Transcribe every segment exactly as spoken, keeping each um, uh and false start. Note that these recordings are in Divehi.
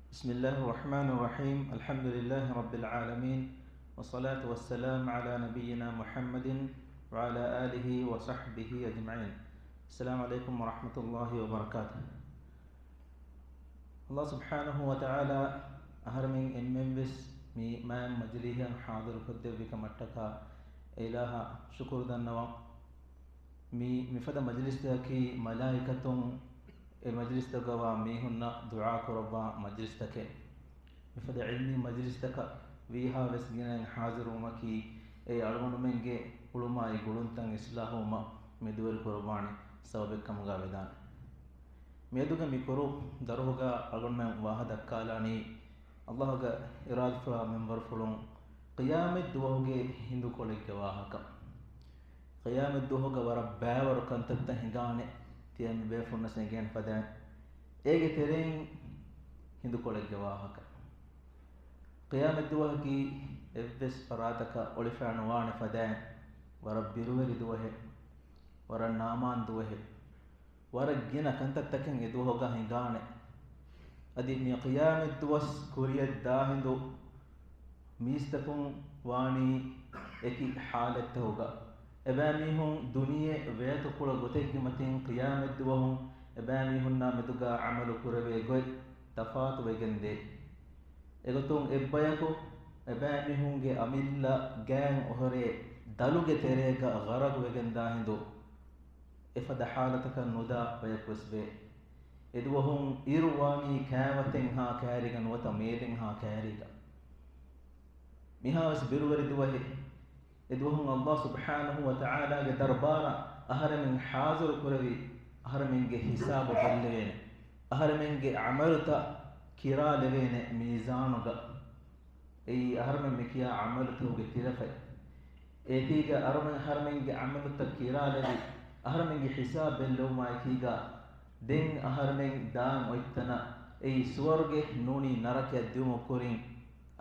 بسم الله الرحمن الرحيم. الحمد لله رب العالمين. والصلاة والسلام على نبينا محمد وعلى آله وصحبه أجمعين. السلام عليكم ورحمة الله وبركاته. ﷲ ސުބްޙާނަހޫ ވަތަޢާލާ އަހަރެމެން އެންމެންވެސް މި މާތް މަޖިލީހަށް ޙާޟިރުކޮށްދެއްވި ކަމަށްޓަކާ އެ އިލާހަށް ޝުކުރު ދަންނަވަން. މި މިފަދަ މަޖިލިސްތަކަކީ މަލާއިކަތުން އެ މަޖިލިސްތަކުގަވާ މީހުންނަށް ދުޢާ ކުރައްވާ މަޖިލިސްތަކެއް. މިފަދަ ޢިލްމީ މަޖިލިސްތަކަށް ވީހާވެސް ގިނައިން ޙާޟިރުވުމަކީ އެ އަޅުގަނޑުމެންގެ އުޅުމާއި ގުޅުންތައް އިޞްލާޙުވުމަށް މެދުވެރިކުރައްވާނެ ސަބަބެއްކަމުގަ ވެދާނެ. މިއަދުގެ މި ކުރު ދަރުހުގަ އަޅުގަނޑުމެން ވާހަ ދައްކާލާނީ، ﷲގެ އިރާދަފުޅާ މިންވަރުފުޅުން ޤިޔާމަތް ދުވަހުގެ ހިނދުކޮޅެއްގެ ވާހަކަ. ޤިޔާމަތް ދުވަހުގަ ވަރަށް ބައިވަރު ކަންތައްތައް ހިނގާނެ ތިޔަ މި ބޭފުޅުންނަސް އެނގޭނެ ފަދައިން. އޭގެ ތެރެއިން ހިނދުކޮޅެއްގެ ވާހަކަ. ޤިޔާމަތް ދުވަހަކީ އެއްވެސް ފަރާތަކަށް އޮޅިފައި ނުވާނެ ފަދައިން ވަރަށް ބިރުވެރި ދުވަހެއް، ވަރަށް ނާމާން ދުވަހެއް. ވަރަށް ގިނަ ކަންތައްތަކެއް އެ ދުވަހުގަ ހިނގާނެ. އަދި މި ޤިޔާމަތް ދުވަސް ކުރިއަށް ދާ ހިނދު މީސްތަކުން ވާނީ އެކި ޙާލަތްތަކުގަ. އެބައިމީހުން ދުނިޔެ ވޭތުކުޅަ ގޮތެއްގެ މަތިން ޤިޔާމަތް ދުވަހު އެބައިމީހުންނާ މެދުގަ ޢަމަލު ކުރެވޭ ގޮތް ތަފާތުވެގެންދޭ. އެގޮތުން އެއްބަޔަކު އެބައިމީހުންގެ އަމިއްލަ ގާތް އޮހޮރޭ ދަލުގެ ތެރޭގަ ޣަރަޤުވެގެންދާ ހިނދު އެފަދަ ޙާލަތަކަށް ނުދާ ބަޔަކުވެސް ވޭ. އެދުވަހުން އިރު ވާނީ ކާވަތެއްހާ ކާރީގަ ނުވަތަ މޭލެއްހާ ކާރީގަ. މިހާވެސް ބިރުވެރި ދުވަހެއް. އެދުވަހުން ﷲ ސުބްޙާނަހޫ ވަތަޢާލާގެ ދަރްބާރަށް އަހަރެމެން ޙާޟިރު ކުރެވި، އަހަރެމެންގެ ހިސާބު ބެއްލެވޭނެ. އަހަރެމެންގެ ޢަމަލުތައް ކިރާލެވޭނެ މީޒާނުގަ. އެއީ އަހަރެމެން މިކިޔާ ޢަމަލުތަކުގެ ތިލަފަތް. އޭތީގަ އަހަރެމެން، އަހަރެމެންގެ ޢަމަލުތައް ކިރާލެވި، އަހަރެމެންގެ ހިސާބު ބެއްލެވުމާއެކީގަ، ދެން އަހަރެމެން ދާން އޮތްތަނަށް، އެއީ ސުވަރުގެ ނޫނީ ނަރަކަޔަށް ދިއުމަށް ކުރިން،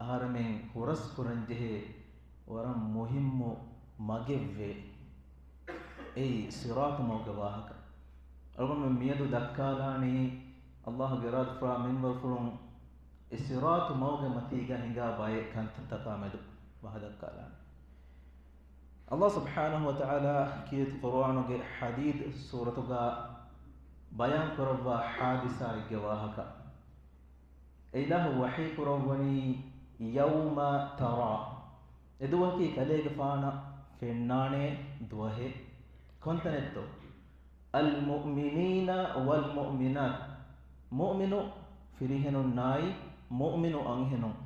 އަހަރެމެން ހުރަސްކުރަންޖެހޭ ވަރަށް މުހިއްމު މަގެއްވޭ. އެއީ ޞިރާޠު މަގުގެ ވާހަކަ. އަޅުގަނޑުމެން މިއަދު ދައްކާލާނީ، ﷲގެ އިރާދަފުޅާ މިންވަރުފުޅުން އެ ޞިރާޠު މަގުގެ މަތީގަ ހިނގާ ބައެއް ކަންތައްތަކާ މެދު ވާހަ ދައްކާލާނީ. ﷲ ސުބްޙާނަހޫ ވަތަޢާލާ ކީރިތި ޤުރުއާނުގެ ޙަދީދު ސޫރަތުގަ ބަޔާން ކުރައްވާ ޙާދިސާއެއްގެ ވާހަކަ. އެ އިލާހު ވަޙީ ކުރައްވަނީ، يَوْمَ تَرَى. އެދުވަހަކީ ކަލޭގެފާނަށް ފެންނާނޭ ދުވަހެއް. ކޮންތަނެއްތޯ؟ الْمُؤْمِنِينَ وَالْمُؤْمِنَاتِ. މުއުމިނު ފިރިހެނުންނާއި މުއުމިނު އަންހެނުން.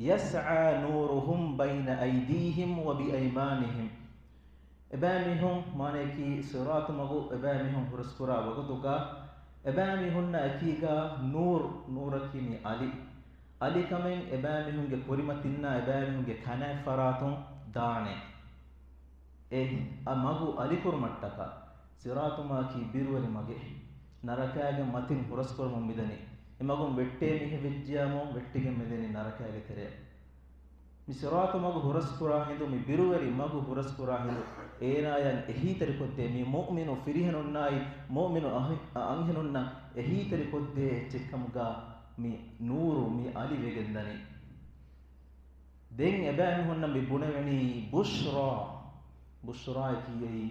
يَسْعَى نُورُهُمْ بَيْنَ أَيْدِيهِمْ وَبِأَيْمَانِهِمْ. އެބައިމީހުން، މާނަޔަކީ ޞިރާޠު މަގު އެބައިމީހުން ހުރަސްކުރާ ވަގުތުގަ، އެބައިމީހުންނާ އެކީގަ ނޫރު، ނޫރަކީ މި އަލި. އަލިކަމެން އެބައިމީހުންގެ ކުރިމަތިންނާ އެބައިމީހުންގެ ކަނާތް ފަރާތުން ދާނެ. އެ އަ މަގު އަލިކުރުމަށްޓަކާ، ޞިރާޠު މަގަކީ ބިރުވެރި މަގެއް. ނަރަކާގެ މަތިން ހުރަސްކުރަމުން މިދަނީ. އެ މަގުން ވެއްޓޭ މީހެއް ވެއްޖިޔާމު، ވެއްޓިގެން މެދެނީ ނަރަކާގެ ތެރެއަށް. މި ޞިރާޠު މަގު ހުރަސްކުރާ ހިނދު، މި ބިރުވެރި މަގު ހުރަސްކުރާ ހިނދު، އޭނާޔަށް އެހީތެރިކޮށްދޭ މި މުއުމިނު ފިރިހެނުންނާއި މުއުމިނު އަހި-، އަ-، އަންހެނުންނަށް އެހީތެރިކޮށްދޭ އެއްޗެއްކަމުގަ މި ނޫރު، މި އަލި ވެގެންދަނީ. ދެން އެބައިމީހުންނަށް މި ބުނެވެނީ ބުޝްރާ. ބުޝްރާއަކީ އެއީ،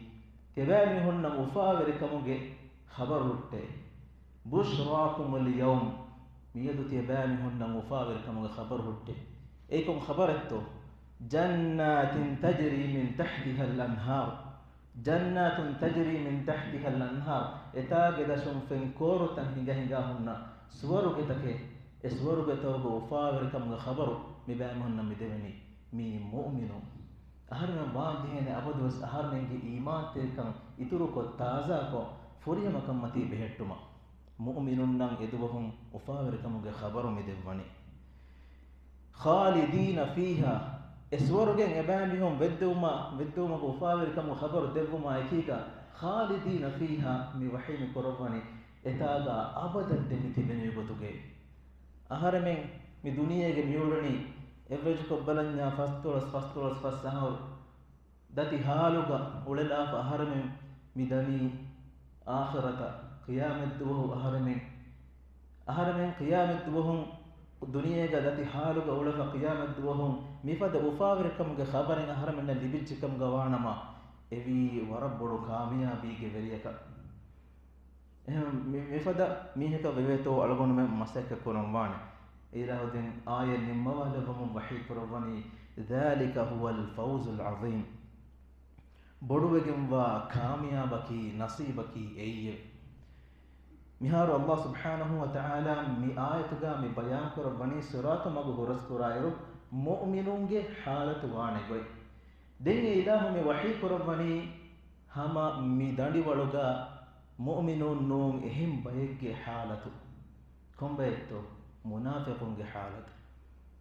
ތިޔަބައިމީހުންނަށް އުފާވެރިކަމުގެ ޚަބަރު ހުއްޓޭ. بُشْرَاكُمُ الْيَوْمَ. މިއަދު ތިޔަބައިމީހުންނަށް އުފާވެރިކަމުގެ ޚަބަރު ހުއްޓޭ. އެއީ ކޮން ޚަބަރެއްތޯ؟ جَنَّاتٍ تَجْرِي مِنْ تَحْتِهَا الْأَنْهَارُ. جَنَّاتٍ تَجْرِي مِنْ تَحْتِهَا الْأَنْهَارُ. އެތާގެ ދަށުން ފެންކޯރުތައް ހިނގަ ހިނގާ ހުންނަ ސުވަރުގެތަކެއް. އެ ސުވަރުގެތަކުގެ އުފާވެރިކަމުގެ ޚަބަރު މި ބައިމީހުންނަށް މި ދެވެނީ. މީ މުއުމިނު. އަހަރެމެން ވާންޖެހޭނެ އަބަދުވެސް އަހަރެމެންގެ އީމާންތެރިކަން އިތުރުކޮށް، ތާޒާކޮށް، ފުރިހަމަކަންމަތީ ބެހެއްޓުމަށް. މުއުމިނުންނަށް އެދުވަހުން އުފާވެރިކަމުގެ ޚަބަރު މި ދެއްވަނީ. خَالِدِينَ فِيهَا. އެ ސުވަރުގެން އެބައިމީހުން ވެއްދެވުމާ، ވެއްދެވުމުގެ އުފާވެރިކަމުގެ ޚަބަރު ދެއްވުމާ އެކީގަ، خَالِدِينَ فِيهَا، މި ވަޙީ މި ކުރައްވަނީ އެތާގަ އަބަދަށް ދެމިތިބެނިވި ގޮތުގައި. އަހަރެމެން މި ދުނިޔޭގަ މިއުޅެނީ އެވްރެޖްކޮށް ބަލަންޏާ ފަސްދޮޅަސް، ފަސްދޮޅަސް ފަސް އަހަރު. ދަތި ހާލުގަ އުޅެލާފަ އަހަރެމެން މި ދަނީ އާޚިރަތަށް، ޤިޔާމަތްދުވަހު އަހަރެމެން އަހަރެމެން ޤިޔާމަތްދުވަހުން ދުނިޔޭގަ ދަތި ޙާލުގަ އުޅެފަ، ޤިޔާމަތްދުވަހުން މިފަދަ އުފާވެރިކަމުގެ ޚަބަރެއް އަހަރެމެންނަށް ލިބިއްޖެކަމުގަ ވާނަމަ، އެވީ ވަރަށް ބޮޑު ކާމިޔާބީގެ ވެރިޔަކަށް. އެހެން މި-، މިފަދަ މީހަކަށް ވެވޭތޯ އަޅުގަނޑުމެން މަސައްކަތް ކުރަން ވާނެ. އިލާހު ދެން އާޔަތް ނިންމަވާލައްވަމުން ވަޙީ ކުރައްވަނީ، ذَٰلِكَ هُوَ الْفَوْزُ الْعَظِيمُ. ބޮޑުވެގެންވާ ކާމިޔާބަކީ، ނަސީބަކީ އެއީއެވެ. މިހާރު ﷲ ސުބްޙާނަހޫ ވަތަޢާލާ މި އާޔަތުގަ މި ބަޔާންކުރައްވަނީ ޞިރާޠު މަގު ހުރަސްކުރާއިރު މުއުމިނުންގެ ޙާލަތު ވާނެ ގޮތް. ދެން އެ އިލާހު މި ވަޙީ ކުރައްވަނީ ހަމަ މި ދަނޑިވަޅުގަ މުއުމިނުން ނޫން އެހެން ބައެއްގެ ޙާލަތު. ކޮންބައެއްތޯ؟ މުނާފިޤުންގެ ޙާލަތު.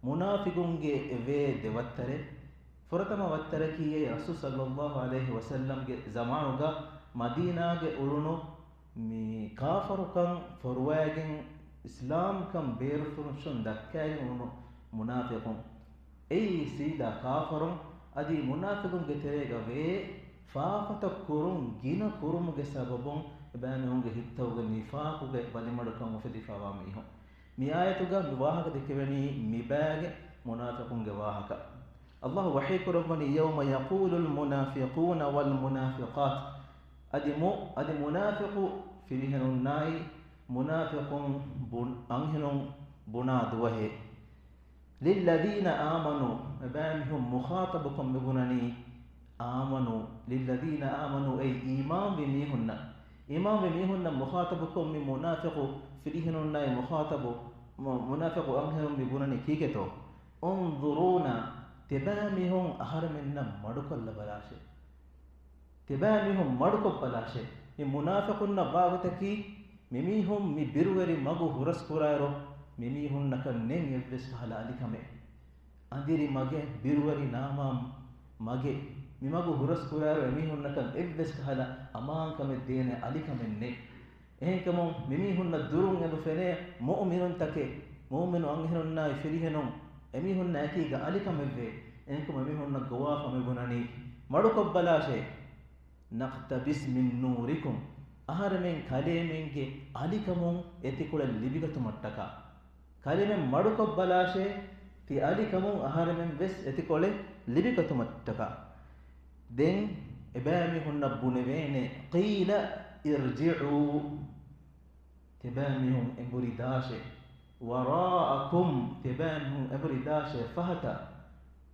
މުނާފިޤުންގެ އެ ވޭ ދެ ވައްތަރެއް. ފުރަތަމަ ވައްތަރަކީ އެ ރަސޫލު ޞައްލައްލާހު ޢަލައިހި ވަސައްލަމްގެ ޒަމާނުގަ މަދީނާގެ އުޅުނު މި ކާފަރުކަން ފޮރުވައިގެން އިސްލާމްކަން ބޭރުފުށުން ދައްކައިގެން އުޅުނު މުނާފިޤުން. އެއީ ސީދާ ކާފަރުން. އަދި މުނާފިޤުންގެ ތެރޭގަ ވޭ ފާފަތައް ކުރުން ގިނަ ކުރުމުގެ ސަބަބުން އެބައިމީހުންގެ ހިތްތަކުގަ ނިފާޤުގެ ބަލިމަޑުކަން އުފެދިފައިވާ މީހުން. މި އާޔަތުގަ މި ވާހަކަ ދެކެވެނީ މިބައިގެ މުނާފިޤުންގެ ވާހަކަ. ﷲ ވަޙީ ކުރައްވަނީ، يَوْمَ يَقُولُ الْمُنَافِقُونَ وَالْمُنَافِقَاتُ. އަދި މު-، އަދި މުނާފިޤު ފިރިހެނުންނާއި މުނާފިޤުން ބުން-، އަންހެނުން ބުނާ ދުވަހެއް. لِلَّذِينَ آمَنُوا، އެބައިމީހުން މުޚާޠަބުކޮށް މިބުނަނީ، آمَنُوا، لِلَّذِينَ آمَنُوا، އެއީ އީމާންވި މީހުންނަށް. އީމާންވި މީހުންނަށް މުޚާޠަބުކޮށް މި މުނާފިޤު ފިރިހެނުންނާއި މުޚާޠަބު، މު-، މުނާފިޤު އަންހެނުން މި ބުނަނީ ކީކޭތޯ؟ انظرونا، ތިޔަބައިމީހުން އަހަރެމެންނަށް މަޑުކޮށްލަބަލާށޭ. ތިބާމީހުން މަޑުކޮށްބަލާށޭ. މި މުނާފިޤުންނަށް ވާގޮތަކީ، މިމީހުން މި ބިރުވެރި މަގު ހުރަސްކުރާއިރު، މިމީހުންނަކަށް ނެތް އެއްވެސް ކަހަލަ އަލިކަމެއް. އަނދިރި މަގެއް، ބިރުވެރި ނާމާ މަގެއް، މި މަގު ހުރަސްކުރާއިރު، އެމީހުންނަކަށް އެއްވެސް ކަހަލަ އަމާންކަމެއް ދޭނެ އަލިކަމެއް ނެތް. އެހެންކަމުން މިމީހުންނަށް ދުރުން އެބަ ފެނޭ މުއުމިނުންތަކެއް، މުއުމިނު އަންހެނުންނާއި ފިރިހެނުން، އެމީހުންނާ އެކީގަ އަލިކަމެއްވޭ. އެހެންކަމުން އެމީހުންނަށް ގޮވާފަ މި ބުނަނީ، މަޑުކޮށްބަލާށޭ. نَقْتَبِسْ مِنْ نُورِكُمْ، އަހަރެމެން ކަލޭމެންގެ އަލިކަމުން އެތިކޮޅެއް ލިބިގަތުމަށްޓަކާ. ކަލޭމެން މަޑުކޮށްބަލާށޭ، ތި އަލިކަމުން އަހަރެމެން ވެސް އެތިކޮޅެއް ލިބިގަތުމަށްޓަކާ. ދެން އެބައިމީހުންނަށް ބުނެވޭނެ، قِيلَ ارْجِعُوا، ތިބާމީހުން އެނބުރި ދާށޭ. وَرَاءَكُمْ، ތިބާމީހުން އެނބުރި ދާށޭ ފަހަތަށް.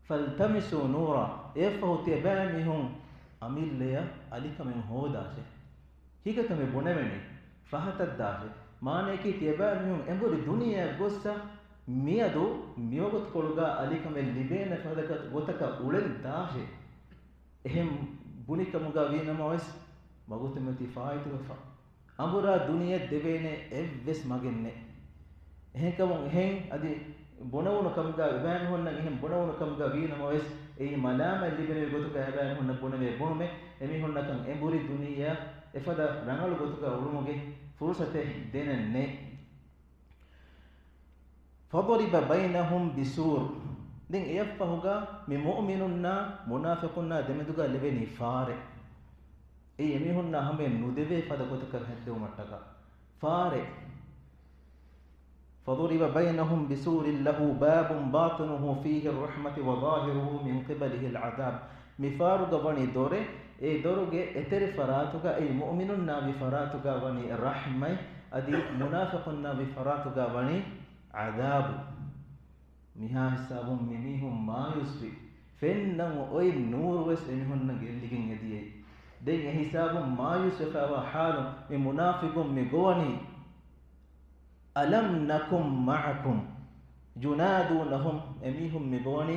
فَالْتَمِسُوا نُورًا، އެއަށްފަހު ތިބާމީހުން އަމިއްލަޔަށް އަލިކަމެއް ހޯދާށޭ. ހިގަތަ މި ބުނެވެނީ، ފަހަތަށް ދާށޭ. މާނަޔަކީ ތިޔަބައިމީހުން އެނބުރި ދުނިޔެއަށް ގޮއްސަ، މިއަދު މިވަގުތުކޮޅުގަ އަލިކަމެއް ލިބޭނެ ފަދަ ގޮތަކަށް އުޅެން ދާށޭ. އެހެން ބުނިކަމުގަ ވީނަމަވެސް، ވަގުތުމެތި ފާއިތުވެފަ. އަނބުރާ ދުނިޔެ ދެވޭނެ އެއްވެސް މަގެއް ނެތް. އެހެންކަމުން އެހެން އަދި ބުނެވުނު ކަމުގަ، އެބައިމީހުންނަށް އެހެން ބުނެވުނު ކަމުގަ ވީނަމަވެސް، އެއީ މަލާމަތް ލިބެނެވި ގޮތުގަ އެބައިމީހުންނަށް ބުނެވޭ ބުނުމެއް. އެމީހުންނަކަށް އެނބުރި ދުނިޔެއަށް އެފަދަ ރަނގަޅު ގޮތުގަ އުޅުމުގެ ފުރުސަތެއް ދޭނެއް ނެތް. فَضُرِبَ بَيْنَهُمْ بِسُورٍ. ދެން އެއަށްފަހުގަ މި މުއުމިނުންނާ މުނާފިޤުންނާ ދެމެދުގަ ލެވެނީ ފާރެއް. އެއީ އެމީހުންނާ ހަމަޔަށް ނުދެވޭ ފަދަ ގޮތަކަށް ހެއްދެވުމަށްޓަކާ. ފާރެއް. فَضُرِبَ بَيْنَهُمْ بِسُورٍ لَهُ بَابٌ بَاطِنُهُ فِيهِ الرَّحْمَةُ وَظَاهِرُهُ مِنْ قِبَلِهِ الْعَذَابُ. މި ފާރުގަ ވަނީ ދޮރެއް، އެ ދޮރުގެ އެތެރެ ފަރާތުގަ، އެއީ މުއުމިނުންނާ ވި ފަރާތުގަ ވަނީ ރަޙްމަތް، އަދި މުނާފިޤުންނާ ވި ފަރާތުގަ ވަނީ ޢަޛާބު. މިހާ ހިސާބުން މިމީހުން މާޔޫސްވި، ފެންނަން އޮތް ނޫރުވެސް އެމީހުންނަށް ގެއްލިގެން އެދިޔައީ. ދެން އެ ހިސާބުން މާޔޫސްވެފައިވާ ޙާލުން މި މުނާފިޤުން މި ގޮވަނީ، أَلَمْ نَكُنْ مَعَكُمْ. يُنَادُونَهُمْ، އެމީހުން މި ގޮވަނީ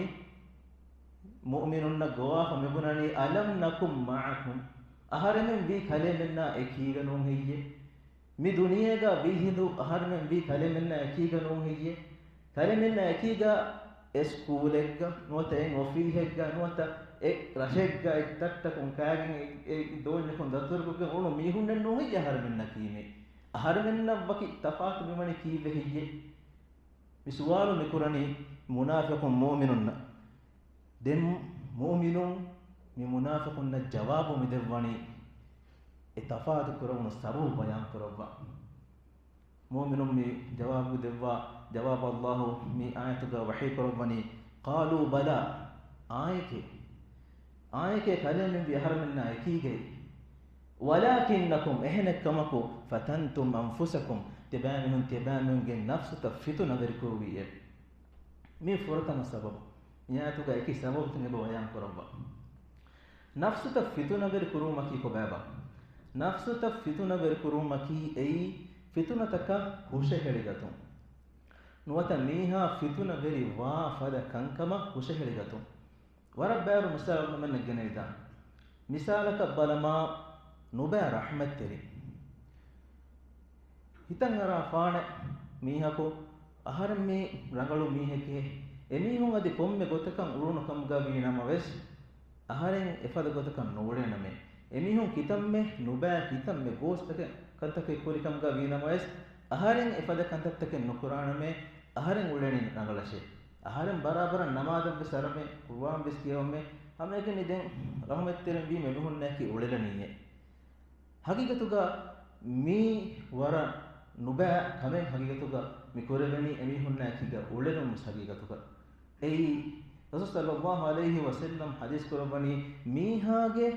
މުއުމިނުންނަށް ގޮވާފަ މިބުނަނީ، أَلَمْ نَكُنْ مَعَكُمْ، އަހަރެމެން ވީ ކަލޭމެންނާ އެކީގަ ނޫން ހެއްޔޭ؟ މި ދުނިޔޭގަ ވީހިނދު އަހަރެމެން ވީ ކަލޭމެންނާ އެކީގަ ނޫން ހެއްޔޭ؟ ކަލޭމެންނާ އެކީގަ އެ ސްކޫލެއްގަ ނުވަތަ އެ އޮފީހެއްގަ ނުވަތަ އެ ރަށެއްގަ އެ ތައްޓަކުން ކާގެން އެ، އެ ދޯންޏަކުން ދަތުރުކޮށްގެން އުޅުނު މީހުންނެއް ނޫން ހެއްޔޭ އަހަރެމެންނަކީމޭ؟ އަހަރެމެންނަށް ވަކި ތަފާތު މިވަނީ ކީއްވެ ހެއްޔޭ؟ މި ސުވާލު މިކުރަނީ މުނާފިޤުން މުއުމިނުންނަށް. ދެން މުއުމިނުން މި މުނާފިޤުންނަށް ޖަވާބު މިދެއްވަނީ އެ ތަފާތު ކުރެވުނު ސަބަބު ބަޔާން ކުރައްވާ. މުއުމިނުން މި ޖަވާބު ދެއްވާ ޖަވާބަށް ﷲ މި އާޔަތުގަ ވަޙީ ކުރައްވަނީ، قَالُوا بَلَىٰ، އާނއެކޭ. އާނއެކޭ ކަލޭމެންވީ އަހަރެމެންނާ އެކީގައި. وَلَٰكِنَّكُمْ، އެހެނެއްކަމަކު، فَتَنْتُمْ أَنْفُسَكُمْ، ތިބާމީހުން ތިބާމީހުންގެ ނަފްސުތައް ފިތުނަވެރިކުރުވީއޭ. މީ ފުރަތަމަ ސަބަބު. މި އާޔަތުގަ އެކި ސަބަބުތައް އެބަ ބަޔާން ކުރައްވާ. ނަފްސުތައް ފިތުނަވެރި ކުރުވުމަކީ ކޮބާބާ؟ ނަފްސުތައް ފިތުނަވެރި ކުރުވުމަކީ އެއީ ފިތުނަތަކަށް ހުށަހެޅިގަތުން. ނުވަތަ މީހާ ފިތުނަވެރި ވާ ފަދަ ކަންކަމަށް ހުށަހެޅިގަތުން. ވަރަށް ބައިވަރު މިސާލެއް އަޅުގަނޑުމެންނަށް ގެނައިދާނެ. މިސާލަކަށް ބަލަމާ، ނުބައި ރަޙްމަތްތެރި. ހިތަށް އަރާފާނެ މީހަކު އަހަރެން މީ ރަނގަޅު މީހެކޭ، އެމީހުން އަދި ކޮންމެ ގޮތަކަށް އުޅުނު ކަމުގަ ވީ ނަމަވެސް، އަހަރެން އެފަދަ ގޮތަކަށް ނުއުޅޭނަމޭ. އެމީހުން ކިތަންމެ ނުބައި ކިތަންމެ ގޯސްތަކެއް ކަންތަކެއް ކުރި ކަމުގަ ވީ ނަމަވެސް، އަހަރެން އެފަދަ ކަންތައްތަކެއް ނުކުރާނަމޭ، އަހަރެން އުޅެނީ ރަނގަޅަށޭ. އަހަރެން ބަރާބަރަށް ނަމާދަށްވެސް އަރަމޭ، ޤުރުއާން ވެސް ކިޔަވަމޭ، ހަމައެކަނި ދެން ރަޙުމަތްތެރިން ވީމޭ މީހުންނާއެކީ އުޅެލަނީއޭ. ހަގީގަތުގަ މީ ވަރަށް ނުބައި ކަމެއް ހަގީގަތުގަ މި ކުރެވެނީ އެމީހުންނާއެކީގަ އުޅެލުން ވެސް ހަގީގަތުގަ. އެއީ ރަސޫލު ޞައްލައްލާހު ޢަލައިހި ވަސައްލަމް ޙަދީޘް ކުރައްވަނީ މީހާގެ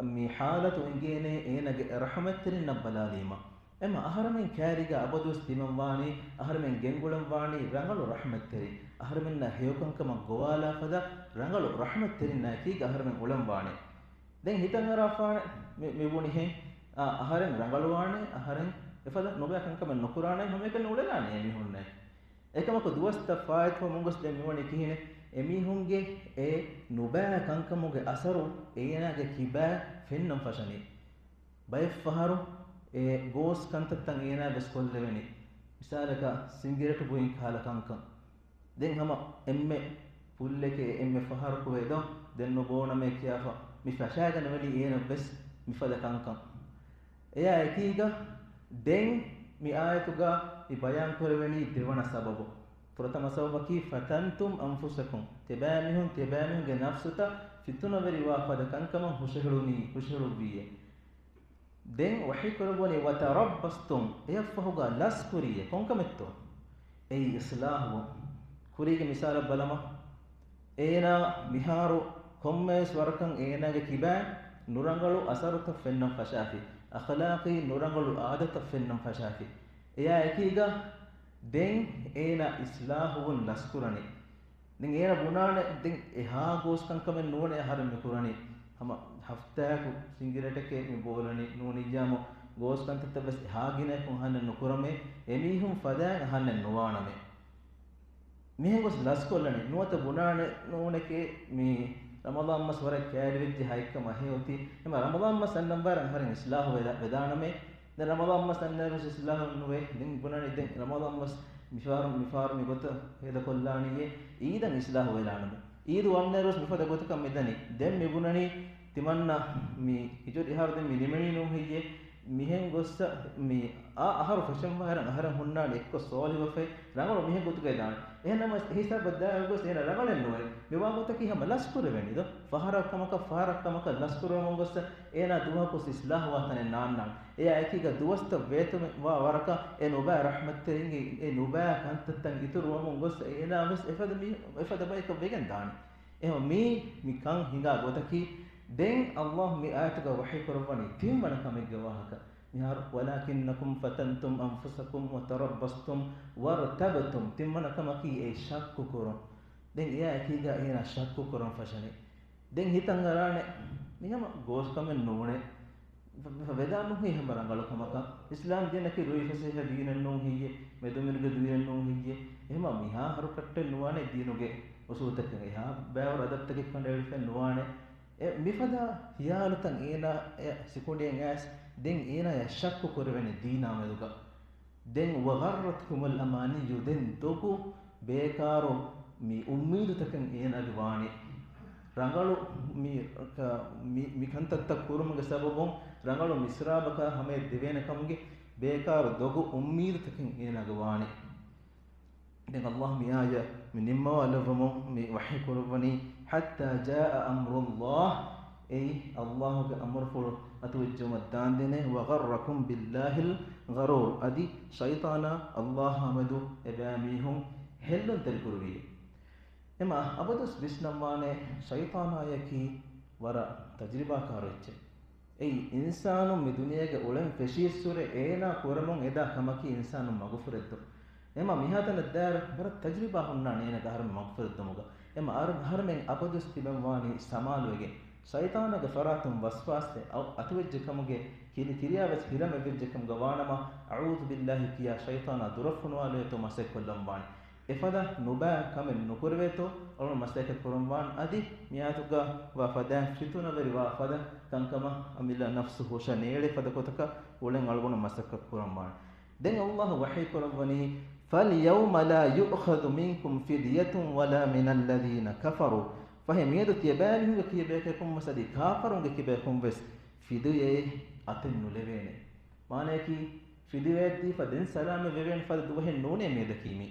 މި ޙާލަތު އިނގޭނޭ އޭނަގެ ރަޙުމަތްތެރިންނަށް ބަލާލީމަ. އެމަ އަހަރެމެން ކައިރީގަ އަބަދުވެސް ތިމަންވާނީ، އަހަރެމެން ގެންގުޅަންވާނީ ރަނގަޅު ރަޙުމަތްތެރިން. އަހަރެމެންނަށް ހެޔޮކަންކަމަށް ގޮވާލާ ފަދަ ރަނގަޅު ރަޙުމަތްތެރިންނާއެކީގަ އަހަރެމެން އުޅަންވާނެ. ދެން ހިތަށް އަރާފާނެ މި، މި ބުނިހެން، އާ، އަހަރެން ރަނގަޅުވާނެ، އަހަރެން އެފަދަ ނުބައި ކަންކަމެއް ނުކުރާނެ، ހަމައެކަނި އުޅެލާނެ އެމީހުންނެ. އެކަމަކު ދުވަސްތައް ފާއިތުވަމުން ގޮސް ދެން މިވަނީ ކިހިނެއް؟ އެމީހުންގެ އެ ނުބައި ކަންކަމުގެ އަސަރު އޭނާގެ ކިބައި ފެންނަން ފަށަނީ. ބައެއް ފަހަރު އެ ގޯސް ކަންތައްތައް އޭނާ ވެސް ކޮށްލެވެނީ. މިސާލަކަށް ސިނގިރޭޓު ބުއިން ކަހަލަ ކަންކަން. ދެން ހަމަ އެންމެ ފުއްލެކޭ އެންމެ ފަހަރަކު ވޭ ދޯ، ދެން ނުބޯނަމޭ ކިޔާފަ މި ފަށާގަނެވެނީ އޭނަ ވެސް މިފަދަ ކަންކަން. އެޔާ އެކީގަ ދެން މި އާޔަތުގަ މި ބަޔާން ކުރެވެނީ ދެވަނަ ސަބަބު. ފުރަތަމަ ސަބަބަކީ فَتَنْتُمْ أَنْفُسَكُمْ، ތިބާމީހުން ތިބާމީހުންގެ ނަފްސުތައް ފިތުނަވެރިވާ ފަދަ ކަންކަމަށް ހުށަހެޅުނީ، ހުށަހެޅުއްވީއޭ. ދެން ވަޙީ ކުރައްވަނީ وَتَرَبَّصْتُمْ، އެއަށްފަހުގަ ލަސްކުރީއޭ. ކޮންކަމެއްތޯ؟ އެއީ އިޞްލާޙުވުން. ކުރީގެ މިސާލަށް ބަލަމާ. އޭނާ މިހާރު ކޮންމެވެސް ވަރަކަށް އޭނާގެ ކިބައިން ނުރަނގަޅު އަސަރުތައް ފެންނަން ފަށާފި، އަޚްލާޤީ ނުރަނގަޅު އާދަތައް ފެންނަން ފަށާފި. އެޔާ އެކީގަ ދެން އޭނާ އިޞްލާޙުވުން ލަސްކުރަނީ. ދެން އޭނަ ބުނާނެ، ދެން އެހާ ގޯސް ކަންކަމެއް ނޫނޭ އަހަރެން މި ކުރަނީ. ހަމަ ހަފްތާއަކު ސިނގިރޭޓެކޭ މި ބޯލަނީ، ނޫނިއްޔާމު ގޯސް ކަންތައްތައް ވެސް އެހާ ގިނައަކުން އަހަންނެއް ނުކުރަމޭ، އެމީހުން ފަދައިން އަހަންނެއް ނުވާނަމޭ. މިހެން ގޮސް ލަސްކޮށްލަނީ. ނުވަތަ ބުނާނެ ނޫނެކޭ މި ރަމަޟާން މަސް ވަރަށް ކައިރިވެއްޖެ ހައެއްކަމަށް ހެޔޮތީ. އެމަ ރަމަޟާން މަސް އަންނަން ވަރަށް އަހަރެން އިޞްލާޙު ވެދާ، ވެދާނަމޭ. ދެން ރަމަޟާން މަސް އަންނައިރު އިސްލާހު ނުވޭ. ދެން ބުނަނީ ދެން ރަމަޟާން މަސް މިފަހަރު، މިފަހަރު މިގޮތަށް ހޭދަކޮށްލާނީއޭ އީދަށް އިސްލާހު ވެލާނަމޭ. އީދު ވަންނައިރުވެސް މިފަދަ ގޮތަކަށް މިދަނީ. ދެން މިބުނަނީ ތިމަންނަ މި ހިޖުރަ އަހަރު ދެން މި ނިމެނީ ނޫން ހެއްޔޭ؟ މިހެން ގޮއްސަ މި އާ އަހަރު ފެށެން ވަހަރަށް އަހަރެން ހުންނާނެ އެއްކޮށް ސޯލިވެފައި ރަނގަޅު މީހެއް ގޮތުގައި ދާނެ. އެހެންނަމަވެސް އެހިސާބަށް ދާއިރު ގޮސް އޭނަ ރަނގަޅެއް ނުވޭ. މިވާ ގޮތަކީ ހަމަ ލަސްކުރެވެނީ ދޯ. ފަހަރަށް ކަމަކަށް، ފަހަރަށް ކަމަކަށް ލަސްކުރެވެމުން ގޮސް އޭނާ ދުވަހަކު އިސްލާހުވާ ތަނެއް ނާންނާނެ. އެޔާ އެކީގަ ދުވަސްތައް ވޭތުވާ ވަރަކަށް އެ ނުބައި ރަޙްމަތްތެރިންގެ އެ ނުބައި ކަންތައްތައް އިތުރުވަމުން ގޮސް އޭނާ ވެސް އެފަދަ މީ، އެފަދަ ބަޔަކަށް ވެގެން ދާނެ. އެހެން މީ، މި ކަން ހިނގާ ގޮތަކީ ދެން ﷲ މި އާޔަތުގަ ވަޙީ ކުރައްވަނީ ތިންވަނަ ކަމެއްގެ ވާހަކަ. މިހާރު، وَلَٰكِنَّكُمْ فَتَنْتُمْ أَنْفُسَكُمْ وَتَرَبَّصْتُمْ وَارْتَبْتُمْ، ތިންވަނަ ކަމަކީ އެ ޝައްކު ކުރުން. ދެން އެޔާ އެކީގަ އޭނާ ޝައްކު ކުރަން ފަށަނީ. ދެން ހިތަށް އަރާނެ، މި ހަމަ ގޯސް ކަމެއް ނޫނޭ. ވެ-، ވެ-، ވެދާން ނުހި ހަމަ ރަނގަޅު ކަމަކަށް. އިސްލާމް ދީނަކީ ރުއި ފަސޭހަ ދީނެއް ނޫން ހެއްޔޭ؟ މެދުމިނުގެ ދީނެއް ނޫން ހެއްޔޭ؟ އެހެމަ މިހާ ހަރުކައްޓެއް ނުވާނެ ދީނުގެ އުސޫލުތަކެއް. އެހާ ބައިވަރު އަދަބްތަކެއް ކަނޑައެޅިފައެއް ނުވާނެ. އެ މިފަދަ ހިޔާލުތައް އޭނާ އެ ސިކުނޑިއެއް އައިސް ދެން އޭނާޔަށް ޝައްކު ކުރެވެނީ ދީނާ މެދުގަ. ދެން وَغَرَّتْكُمُ الْأَمَانِيُّ، ދެން ދޮގު ބޭކާރު މި އުއްމީދުތަކެއް އޭނާގެ ވާނީ. ރަނގަޅު މި، މި، މި ކަންތައްތައް ކުރުމުގެ ސަބަބުން ރަނގަޅު މިސްރާބަކާ ހަމަޔަށް ދެވޭނެ ކަމުގެ ބޭކާރު ދޮގު އުއްމީދުތަކެއް އޭނާގެ ވާނީ. ދެން ﷲ މި އާޔަތް މި ނިންމަވާލައްވަމުން މި ވަޙީ ކުރައްވަނީ، حَتَّىٰ جَاءَ أَمْرُ اللَّهِ، އެއީ ﷲ ގެ އަމުރުފުޅު އަތުވެއްޖައުމަށް ދާންދެނޭ، وَغَرَّكُم بِاللَّهِ ޣަރޫރު އަދި ޝައިޠާނާ ﷲ އާ މެދު އެބައިމީހުން ހެއްލުންތެރިކުރުވިއޭ. އެމަ އަބަދުވެސް ވިސްނަންވާނެ، ޝައިޠާނާޔަކީ ވަރަށް ތަޖްރިބާކާރު އެއްޗެއް. އެއީ، އިންސާނުން މި ދުނިޔޭގަ އުޅެން ފެށިއްސުރެ އޭނާ ކުރަމުން އެދާ ކަމަކީ އިންސާނުން މަގުފުރެއްދުން. އެމަ މިހާތަނަށް ދާއިރު ވަރަށް ތަޖްރިބާ ހުންނާނެ އޭނަގެ އަހަރުމެން މަގުފުރެއްދުމުގަ. އެމަ އަހަރު-، އަހަރުމެން އަބަދުވެސް ތިބެންވާނީ ސަމާލުވެގެން. ޝައިޠާނާގެ ފަރާތުން ވަސްވާސް އަތުވެއްޖެ ކަމުގެ ކިރި-، ކިރިޔާވެސް ހިލަމެއްވެއްޖެ ކަމުގަ ވާނަމަ، އަޢޫޛު ބިﷲ ކިޔާ ޝައިޠާނާ ދުރަށް ފޮނުވާލައޭތޯ މަސައްކަތްކޮށްލަން ވާނެ. އެފަދަ ނުބައި ކަމެއް ނުކުރެވޭތޯ އަޅުން މަސައްކަތް ކުރަން ވާން. އަދި މިއާތުގަ ވާ ފަދައިން ފިތުނަވެރި ވާ ފަދަ ކަންކަމަށް އަމިއްލަ ނަފްސު ހުށަ ނޭޅޭ ފަދަ ގޮތަކަށް އުޅެން އަޅުގަނޑު މަސައްކަތް ކުރަން ވާނެ. ދެން ﷲ ވަޙީ ކުރައްވަނީ، فَالْيَوْمَ لَا يُؤْخَذُ مِنْكُمْ فِدْيَةٌ وَلَا مِنَ الَّذِينَ كَفَرُوا. ފަހެ މިއަދު ތިޔަބައިމީހުންގެ ކިބައިން އެކަކުން ވެސް އަދި ކާފަރުންގެ ކިބައިން ވެސް ފިދުޔައެއް އަތެއް ނުލެވޭނެ. މާނަޔަކީ، ފިދުޔައެއް ދީފަ ދެން ސަލާމަތް ވެވޭނެ ފަދަ ދުވަހެއް ނޫނޭ މިއަދަކީ މީ.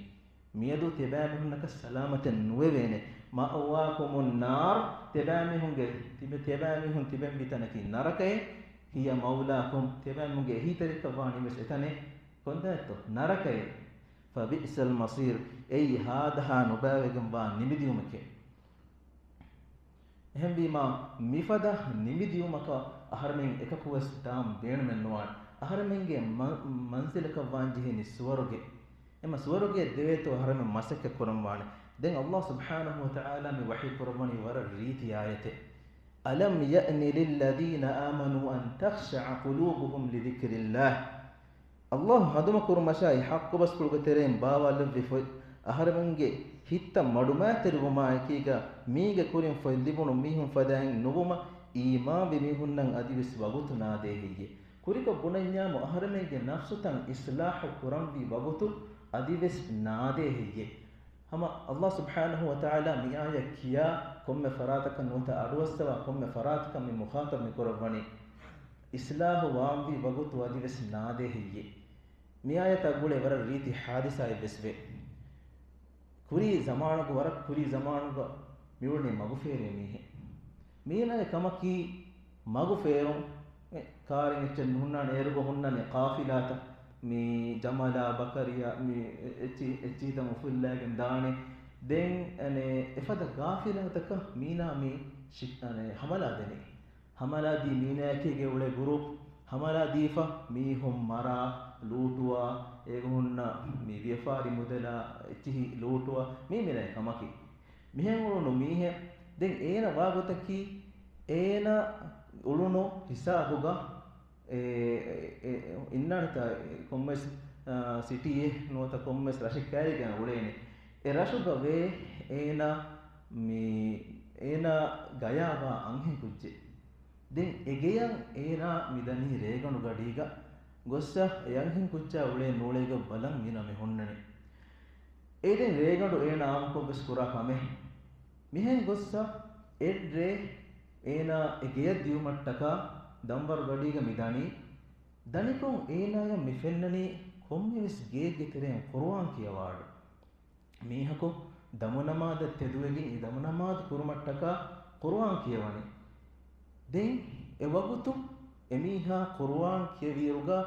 މިއަދު ތިޔަބައިމީހުންނަކަށް ސަލާމަތެއް ނުވެވޭނެ. مَأْوَاكُمُ النَّارُ، ތިޔަބައިމީހުންގެ، ތިބެ-، ތިޔަބައިމީހުން ތިބެންވީ ތަނަކީ ނަރަކައެއް. هِيَ مَوْلَاكُمْ، ތިޔަބައިމީހުންގެ އެހީތެރިކަށް ވާނީ ވެސް އެތަނެއް. ކޮންތަނެއްތޯ؟ ނަރަކައެއް. فَبِئْسَ الْمَصِيرُ، އެއީ ހާދަހާ ނުބައިވެގެންވާ ނިމިދިއުމެކޭ. އެހެންވީމާ، މިފަދަ ނިމިދިއުމަކަށް އަހަރެމެން އެކަކުވެސް ދާން ބޭނުމެއް ނުވާނެ. އަހަރެމެންގެ މަ-، މަންޒިލަކަށް ވާންޖެހޭނީ ސުވަރުގެ. އެމަ ސުވަރުގެ ދެވޭތޯ އަހަރެމެން މަސައްކަތް ކުރަން ވާނެ. ދެން ﷲ ސުބްޙާނަހޫ ވަތަޢާލާ މި ވަޙީ ކުރައްވަނީ ވަރަށް ރީތި އާޔަތެއް. أَلَمْ يَأْنِ لِلَّذِينَ آمَنُوا أَنْ تَخْشَعَ قُلُوبُهُمْ لِذِكْرِ اللَّهِ. ﷲ ހަނދުމަކުރުމަށާއި ޙައްޤު ބަސްފުޅުގެ ތެރެއިން ބާވާލެއްވި ފޮތް، އަހަރެމެންގެ ހިތްތައް މަޑުމައިތެރިވުމާއެކީގަ، މީގެ ކުރިން ފޮތް ލިބުނު މީހުން ފަދައިން ނުވުމަށް އީމާންވި މީހުންނަށް އަދިވެސް ވަގުތު ނާދޭ ހެއްޔޭ؟ ކުރިކޮށް ބުނަންޏާމު، އަހަރެމެންގެ ނަފްސުތައް އިޞްލާޙު ކުރަންވީ ވަގުތު އަދިވެސް ނާދޭ ހެއްޔޭ؟ ހަމަ ﷲ ސުބްޙާނަހޫ ވަތަޢާލާ މި އާޔަތް ކިޔާ ކޮންމެ ފަރާތަކަށް ނުވަތަ އަޑުއައްސަވާ ކޮންމެ ފަރާތަކަށް މި މުޚާޠަބް މި ކުރައްވަނީ، އިޞްލާޙު ވާންވީ ވަގުތު އަދިވެސް ނާދޭ ހެއްޔޭ؟ މި އާޔަތާ ގުޅޭ ވަރަށް ރީތި ޙާދިސާއެއް ވެސް ވޭ. ކުރީ ޒަމާނުގަ، ވަރަށް ކުރީ ޒަމާނުގަ މިއުޅެނީ މަގުފޭރޭ މީހެއް. މީނާގެ ކަމަކީ މަގުފޭރުން، އެ، ކާރެއް އެއްޗެއް ނުހުންނާނެ، އޭރުގަ ހުންނަނީ ޤާފިލާތައް، މި ޖަމަލާ، ބަކަރިއާ، މި އެ-، އެއްޗި-، އެއްޗިހިތައް އުފުއްލައިގެން ދާނެ. ދެން، އަނެ، އެފަދަ ޤާފިލާތަކަށް މީނާ މި ޝި-، އަނެ، ހަމަލާ ދެނީ. ހަމަލާ ދީ މީނާއެކީގެ އުޅޭ ގުރޫޕް ހަމަލާ ދީފަ މީހުން މަރާ، ލޫޓުވާ، އޭގަ ހުންނަ މި ވިޔަފާރި މުދަލާ އެއްޗިހި ލޫޓުވާ، މީ މިރޭ ކަމަކީ. މިހެން އުޅުނު މީހެއް، ދެން އޭނަ ވާގޮތަކީ، އޭނަ އުޅުނު ހިސާބުގަ އެ، އެ، އެ، އިންނާނެތާ ކޮންމެސް، އާ، ސިޓީއެއް ނުވަތަ ކޮންމެސް ރަށެއް ކައިރިގަ އުޅޭނެ. އެ ރަށުގަ ވޭ އޭނަ މި، އޭނަ ގަޔާވާ އަންހެން ކުއްޖެއް. ދެން އެ ގެޔަށް އޭނާ މިދަނީ ރޭގަނޑު ގަޑީގަ ގޮއްސަ އެ އަންހެން ކުއްޖާ އުޅޭ ނޫޅޭގަ ބަލަން މިނަ މި ހުންނަނީ. އެ ދެން ރޭގަނޑު އޭނާ އާންކޮށް ވެސް ކުރާ ކަމެއް. މިހެން ގޮއްސަ އެއްރޭ އޭނާ އެ ގެޔަށް ދިޔުމަށްޓަކާ ދަންވަރު ގަޑީގަ މި ދަނީ. ދަނިކޮށް އޭނާޔަށް މި ފެންނަނީ ކޮންމެވެސް ގެއެއްގެ ތެރެއިން ޤުރުއާން ކިޔަވާ އަޑު. މީހަކު ދަމުނަމާދަށް ތެދުވެގެން އެ ދަމުނަމާދު ކުރުމަށްޓަކާ ޤުރުއާން ކިޔަވަނީ. ދެން އެ ވަގުތު އެމީހާ ޤުރުއާން ކިޔެވިއިރުގަ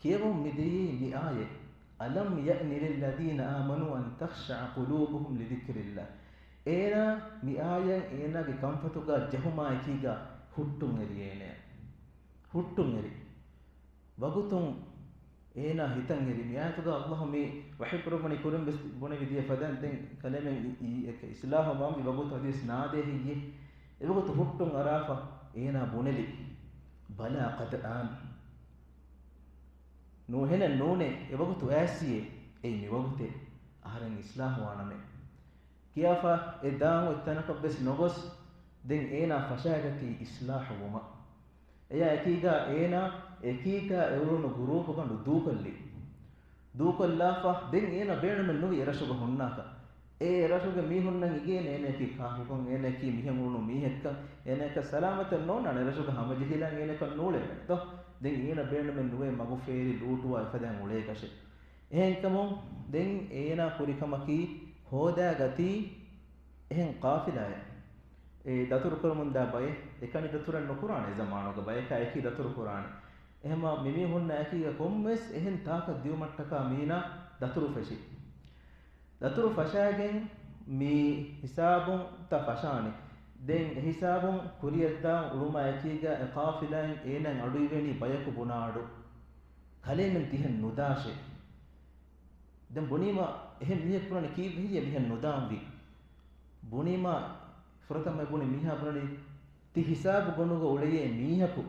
ކިޔެވުން މިދިޔައީ މި އާޔަތް، أَلَمْ يَأْنِ لِلَّذِينَ آمَنُوا أَنْ تَخْشَعَ قُلُوبُهُمْ لِذِكْرِ اللَّهِ. އޭނާ މި އާޔަތް އޭނާގެ ކަންފަތުގަ ޖެހުމާއެކީގަ ހުއްޓުން އެރި އޭނަޔަށް. ހުއްޓުން އެރި. ވަގުތުން އޭނާ ހިތަށް އެރި. މި އާޔަތުގަ ﷲ މި ވަޙީ ކުރައްވަނީ ކުރިން ވެސް ބުނެވި ދިޔަ ފަދައިން ދެން ކަލޭމެން އި-، އި-، އެކަ އިޞްލާޙު ވާންވީ ވަގުތު އަދިވެސް ނާދޭ ހެއްޔޭ؟ އެވަގުތު ހުއްޓުން އަރާފަ އޭނާ ބުނެލި، بَلَىٰ قَدْ آنَ. ނޫ، އެހެނެއް ނޫނޭ، އެވަގުތު އައިސްއޭ، އެއީ މިވަގުތޭ، އަހަރެން އިޞްލާޙު ވާނަމޭ. ކިޔާފަ އެ ދާން އޮތް ތަނަކަށް ވެސް ނޮގޮސް، ދެން އޭނާ ފަށާގަތީ އިޞްލާޙު ވުމަށް. އެޔާ އެކީގަ އޭނާ އެކީގަ އެ އުޅުނު ގުރޫޕުގަނޑު ދޫކޮށްލި. ދޫކޮށްލާފަ ދެން އޭނާ ބޭނުމެއް ނުވި އެ ރަށުގަ ހުންނާކަށް. އެ ރަށުގެ މީހުންނަށް އިނގޭނެ އޭނައަކީ ކާކުކަން، އޭނައަކީ މިހެން އުޅުނު މީހެއްކަން، އޭނައަކަށް ސަލާމަތެއް ނޯންނާނެ އެ ރަށުގަ ހަމަޖެހިލަން އޭނައަކަށް ނޫޅޭނެ ދޯ. ދެން އޭނަ ބޭނުމެއް ނުވޭ މަގުފޭރި ލޫޓުވާ އެފަދައިން އުޅޭކަށެއް. އެހެންކަމުން ދެން އޭނާ ކުރި ކަމަކީ ހޯދާގަތީ އެހެން ޤާފިލާއެއް. އެ ދަތުރުކުރަމުންދާ ބައެއް އެކަނި ދަތުރެއް ނުކުރާނެ ޒަމާނުގަ ބަޔަކާ އެކީ ދަތުރުކުރާނެ. އެހެމަ މިމީހުންނާ އެކީގަ ކޮންމެސް އެހެން ތާކަށް ދިއުމަށްޓަކާ މީނާ ދަތުރު ފެށި. ދަތުރު ފަށާގެން މި ހިސާބުން ތަ ފަށާނެ. ދެން އެހިސާބުން ކުރިއަށްދާން އުޅުމާ އެކީގަ އެ ޤާފިލާއިން އޭނާއަށް އަޑުއިވެނީ ބަޔަކު ބުނާ އަޑު. ކަލޭމެން ތިހެން ނުދާށޭ. ދެން ބުނީމަ އެހެން މީހެއް ބުނަނީ ކީއްވެ ހެއްޔޭ މިހެން ނުދާންވީ؟ ބުނީމަ ފުރަތަމަ ބުނި މީހާ ބުނަނީ ތި ހިސާބު ގޮނޑުގަ އުޅެޔޭ މީހަކު.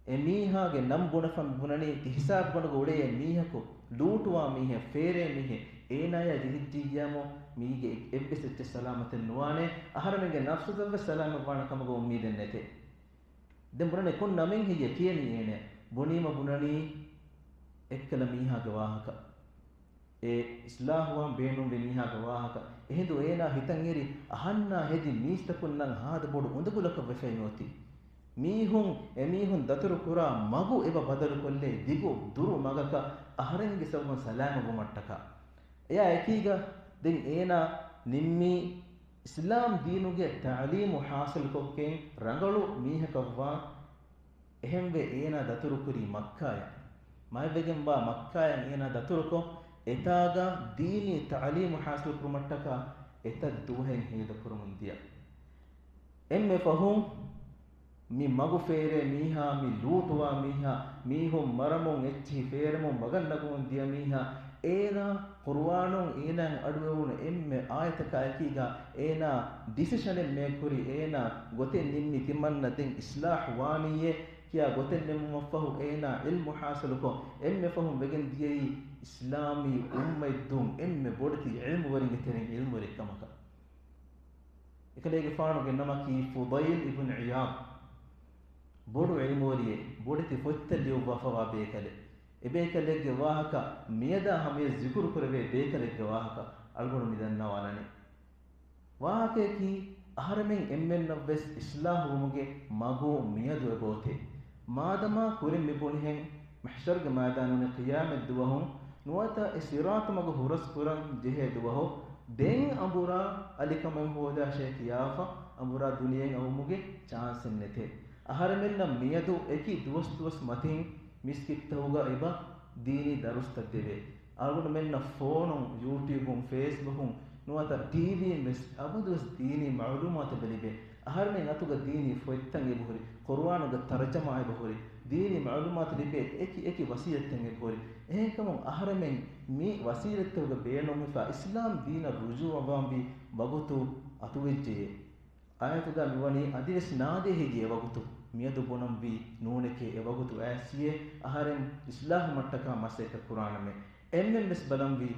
އެ މީހާގެ ނަން ބުނެފަ ބުނަނީ ތި ހިސާބު ގޮނޑުގަ އުޅެޔޭ މީހަކު، ލޫޓުވާ މީހެއް، ފޭރޭ މީހެއް، އޭނާޔާ ޖެހިއްޖިއްޔާމު މީގެ އެއް، އެއްވެސް އެއްޗެއް ސަލާމަތެއް ނުވާނެ، އަހަރެމެންގެ ނަފްސުތައްވެސް ސަލާމަތްވާނެ ކަމުގަ އުއްމީދެއް ނެތޭ. ދެން ބުނަނީ ކޮން ނަމެއް ހެއްޔޭ ކިޔަނީ އޭނަ؟ ބުނީމަ ބުނަނީ އެއްކަލަ މީހާގެ ވާހަކަ. އެ އިސްލާހުވާން ބޭނުންވި މީހާގެ ވާހަކަ. އެހިނދު އޭނާ ހިތަށް އެރި އަހަންނާ ހެދި މީސްތަކުންނަށް ހާދަ ބޮޑު އުނދަގުލަކަށް ވެފައި ނުއޮތީ. މީހުން، އެމީހުން ދަތުރު ކުރާ މަގު އެބަ ބަދަލުކޮށްލޭ ދިގު ދުރު މަގަކަށް އަހަރެންގެ ސަބަބުން ސަލާމަތްވުމަށްޓަކާ. އެއާ އެކީގަ ދެން އޭނާ ނިންމީ އިސްލާމް ދީނުގެ ތަޢުލީމު ޙާޞިލުކޮށްގެން ރަނގަޅު މީހަކަށްވާން. އެހެންވެ އޭނާ ދަތުރުކުރީ މައްކާޔަށް. މާތްވެގެންވާ މައްކާޔަށް އޭނާ ދަތުރުކޮށް، އެތާގަ ދީނީ ތަޢުލީމު ޙާޞިލުކުރުމަށްޓަކާ އެތައް ދުވަހެއް ހޭދަކުރަމުން ދިޔަ. އެންމެ ފަހުން މި މަގު ފޭރޭ މީހާ، މި ލޫޓުވާ މީހާ، މީހުން މަރަމުން އެއްޗިހި ފޭރެމުން މަގަށް ނަގުމުން ދިޔަ މީހާ، އޭނާ ޤުރުއާނުން އޭނާއަށް އަޑުއެވުނު އެންމެ އާޔަތަކާ އެކީގަ އޭނާ ޑިސިޝަނެއް މޭކް ކުރި، އޭނާ ގޮތެއް ނިންމި ތިމަންނަ ދެން އިސްލާހު ވާނީއޭ ކިޔާ ގޮތެއް ނިންމުމަށްފަހު އޭނާ ޢިލްމު ޙާޞިލުކޮށް، އެންމެ ފަހުން ވެގެން ދިޔައީ އިސްލާމީ އުއްމަތް ދޫން އެންމެ ބޮޑެތި ޢިލްމުވެރިންގެ ތެރެއިން ޢިލްމުވެރިއެއް ކަމަކަށް. އެކަލޭގެފާނުގެ ނަމަކީ ފުޟައިލް އިބްނު ޢިޔާޟް. ބޮޑު ޢިލްމުވެރިއެއް، ބޮޑެތި ފޮތްތައް ލިޔުއްވާފަވާ ބޭކަލެއް. އެބޭކަލެއްގެ ވާހަކަ މިއަދާ ހަމަޔަށް ޒިކުރު ކުރެވޭ ބޭކަލެއްގެ ވާހަކަ އަޅުގަނޑު މި ދަންނަވާލަނީ. ވާހަކަޔަކީ، އަހަރެމެން އެންމެންނަށްވެސް އިސްލާހުވުމުގެ މަގު މިއަދު އެބައޮތޭ. މާދަމާ ކުރިން މިބުނިހެން، މަޙްޝަރުގެ މައިދާނުގަ ޤިޔާމަތް ދުވަހު ނުވަތަ އެ ޞިރާޠު މަގު ހުރަސް ކުރަން ޖެހޭ ދުވަހު، ދެން އަނބުރާ އަލިކަމެއް ހޯދާށޭ ކިޔާފަ، އަނބުރާ ދުނިޔެއިން އައުމުގެ ޗާންސެއް ނެތޭ. އަހަރެމެންނަށް މިއަދު އެކި ދުވަސް ދުވަސް މަތިން މިސްކިތްތަކުގަ އެބަ ދީނީ ދަރުސްތައް ދެވޭ. އަޅުގަނޑުމެންނަށް ފޯނުން، ޔޫޓިއުބުން، ފޭސްބުކުން ނުވަތަ ޓީވީން ވެސް އަބަދުވެސް ދީނީ މަޢުލޫމާތު އެބަ ލިބޭ. އަހަރެމެން އަތުގަ ދީނީ ފޮތްތައް އެބަހުރި، ޤުރުއާނުގެ ތަރުޖަމާ އެބަހުރި، ދީނީ މަޢުލޫމާތު ލިބޭ އެކި އެކި ވަސީލަތްތައް އެބަހުރި. އެހެންކަމުން އަހަރެމެން މި ވަސީލަތްތަކުގެ ބޭނުންވެފަ އިސްލާމް ދީނަށް ރުޖޫޢަވާންވީ ވަގުތު އަތުވެއްޖެޔޭ. އާޔަތުގަ މިވަނީ އަދިވެސް ނާދޭ ހެއްޔޭ ވަގުތު؟ މިއަދު ބުނަންވީ ނޫނެކޭ އެ ވަގުތު އައިސްޔޭ އަހަރެން އިސްލާހުމަށްޓަކާ މަސައްކަތް ކުރާނަމޭ. އެންމެންވެސް ބަލަންވީ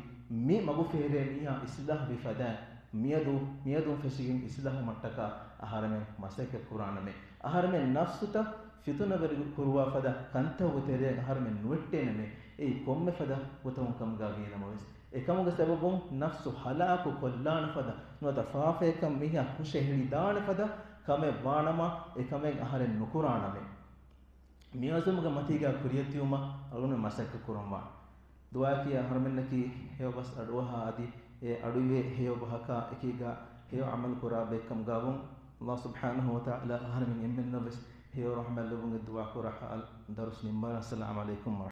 މި މަގު ފޭރޭ މީހާ އިސްލާހުވި ފަދައިން، މިއަދު، މިއަދުން ފެށިގެން އިސްލާހުމަށްޓަކާ އަހަރެމެން މަސައްކަތް ކުރާނަމޭ. އަހަރެމެން ނަފްސުތައް ފިތުނަވެރި ކުރުވާ ފަދަ ކަންތަކުގެ ތެރެއަށް އަހަރެމެން ނުވެއްޓޭނަމޭ. އެއީ ކޮންމެ ފަދަ ގޮތަކުން ކަމުގަ ވީނަމަވެސް. އެކަމުގެ ސަބަބުން ނަފްސު ހަލާކު ކޮށްލާނެ ފަދަ، ނުވަތަ ފާފަޔަކަށް މީހާ ކުށެއް ހެޅިދާނެ ފަދަ ކަމެއް ވާނަމަ، އެ ކަމެއް އަހަރެން ނުކުރާނަމޭ. މި އަޒުމުގެ މަތީގަ ކުރިއަށްދިއުމަށް އަޅުގަނޑު މަސައްކަތް ކުރަންވާނެ. ދުޢާއަކީ އަހަރުމެންނަކީ ހެޔޮ ބަސް އަޑުއަހާ އަދި އެ އަޑުއިވޭ ހެޔޮ ބަހަކާ އެކީގަ ހެޔޮ ޢަމަލު ކުރާ ބައެއްކަމުގަވުން. ﷲ ސުބްޙާނަހޫ ވަތަޢާލާ އަހަރެމެން އެންމެންނަށްވެސް ހެޔޮ ރަޙްމަތް ލެއްވުމުގެ ދުޢާ ކުރާ ޙާލު ދަރުސް ނިންމާލަން. އައްސަލާމު ޢަލައިކުމް ވަރަޙްމަތުﷲ.